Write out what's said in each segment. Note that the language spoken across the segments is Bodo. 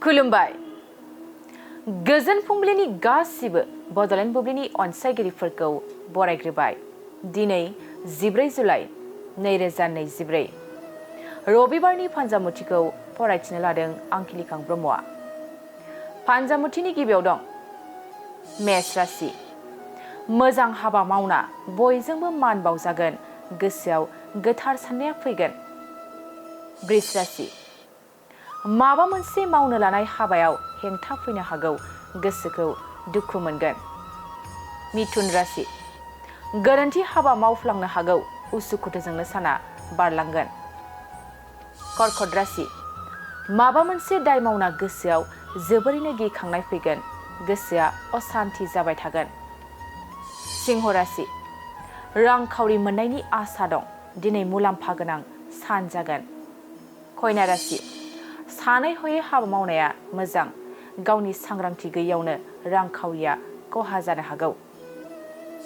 खुलुमबाय गोजोन फुंबिलिनि गासिबो बड'लेण्ड बुब्लिनि अनसायगिरिफोरखौ बरायग्रोबाय दिनै 14 जुलाइ 2024 रबिबारनि फान्जामुथिखौ फरायथिनो लादों आंखिलिखां ब्रह्मआ। फान्जामुथिनि गिबियाव दं मेष राशि। मोजां हाबा मावना बयजोंबो मान बावजागोन, गोसोआव गोथार साननाया फैगोन। बृष राशि। माबा मोनसे मावनो लानाय हाबायाव हेंथा फैनो हागौ, गोसोखौ दुखु मोनगोन। मिथुन राशि। गोरोन्थि हाबा मावफ्लांनो हागौ, उसुखुथुजोंनो साना बारलांगोन। कर्कट राशि। माबा मोनसे दाय मावना गोसोआव जोबोरैनो गिखांनाय फैगोन, गोसोआ असान्थि जाबाय थागोन। सिंह राशि। रांखावरि मोननायनि आसा दं, दिनै मुलाम्फा गोनां सान जागोन। कन्या राशि। सानै हयै हाबा मावनाया मोजां, गावनि सांग्रांथि गैयैयावनो रांखावरिया खहा जानो हागौ।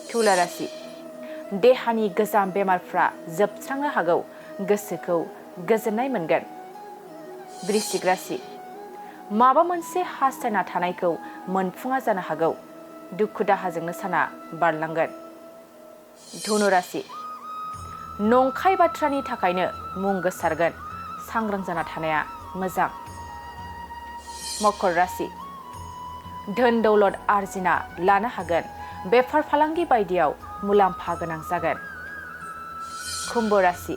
तुला राशि। देहानि गोजाम बेमारफ्रा जोबस्रांनो हागौ, गोसोखौ गोजोननाय मोनगोन। वृश्चिक राशि। माबा मोनसे हास्थायना थानायखौ मोनफुङा जानो हागौ, दुखु दाहाजोंनो साना बारलांगोन। धनु राशि। नंखाय बाथ्रानि थाखायनो मुं गोसारगोन, सांग्रां जाना थानाया मोजां। मकर राशि। धोन दौलत आरजिना लानो हागोन, बेफार फालांगि बायदियाव मुलाम्फा गोनां जागोन। कुम्भ राशि।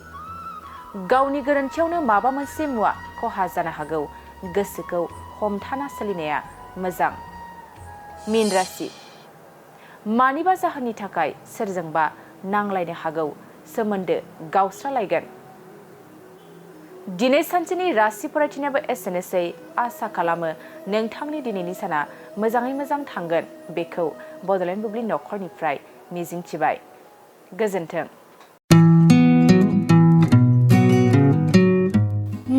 गावनि गोरोन्थियावनो माबा मोनसे मुवा खहा जानो हागौ, गोसोखौ हमथाना सोलिनाया मोजां। मीन राशि। मानिबा जाहोननि थाखाय सोरजोंबा नांलायनो हागौ, सोमोन्दो गावस्रालायगोन। दिनै सानसेनि राशि फरायथिनायाबो एसेनोसै। आसा खालामो नोंथांनि दिनैनि साना मोजाङै मोजां थांगोन, बेखौ बड'लेण्ड बुब्लि नखरनिफ्राय मिजिंथिबाय। गोजोन्थों।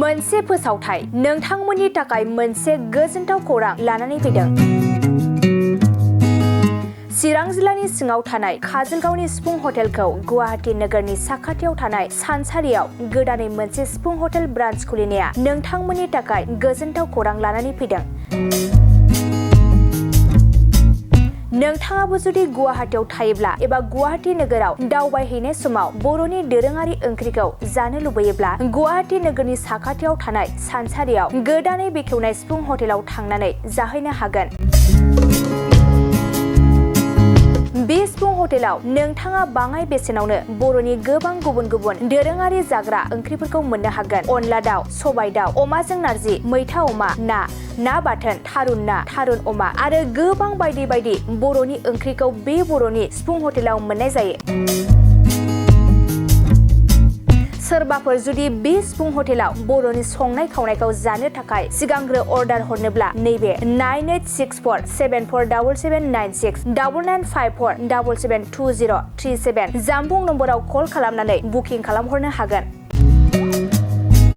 मोनसे फोसावथाय नोंथांमोननि थाखाय मोनसे गोजोनथाव खौरां लानानै फैदों। चिरां जिल्लानि सिङाव थानाय काजलगावनि सिफुं हटेलखौ गुवाहाटी नोगोरनि साखाथियाव थानाय सानसारियाव गोदानै मोनसे सिफुं हटेल ब्रान्च खुलिनाया नोंथांमोननि थाखाय गोजोनथाव खौरां लानानै फैदों। नोंथाङाबो जुदि गुवाहाटीयाव थायोब्ला एबा गुवाहाटी नोगोराव दावबायहैनाय समाव बर'नि दोरोङारि ओंख्रिखौ जानो लुबैयोब्ला गुवाहाटी नोगोरनि साखाथियाव थानाय सानसारियाव गोदानै बेखेवनाय सिफुं हटेलाव थांनानै जाहैनो हागोन। बे सिफुं हटेलाव नोंथाङा बाङाय बेसेनावनो बर'नि गोबां गुबुन गुबुन दोरोङारि जाग्रा ओंख्रिफोरखौ मोननो हागोन। अनला दाउ, सबाय दाउ, अमाजों नारजि, मैथा अमा, ना बाथोन, थारुन ना, थारुन अमा आरो गोबां बायदि बायदि बर'नि ओंख्रिखौ बे बर'नि सिफुं हटेलाव मोननाय जायो। सोरबाफोर जुदि बे सिफुं हटेलाव बर'नि संनाय खावनायखौ जानो थाखाय सिगांग्रो अर्डार हरनोब्ला नैबे 9864747796 9954772037 जानबुं नम्बराव कल खालामनानै बुकिं खालामहरनो हागोन।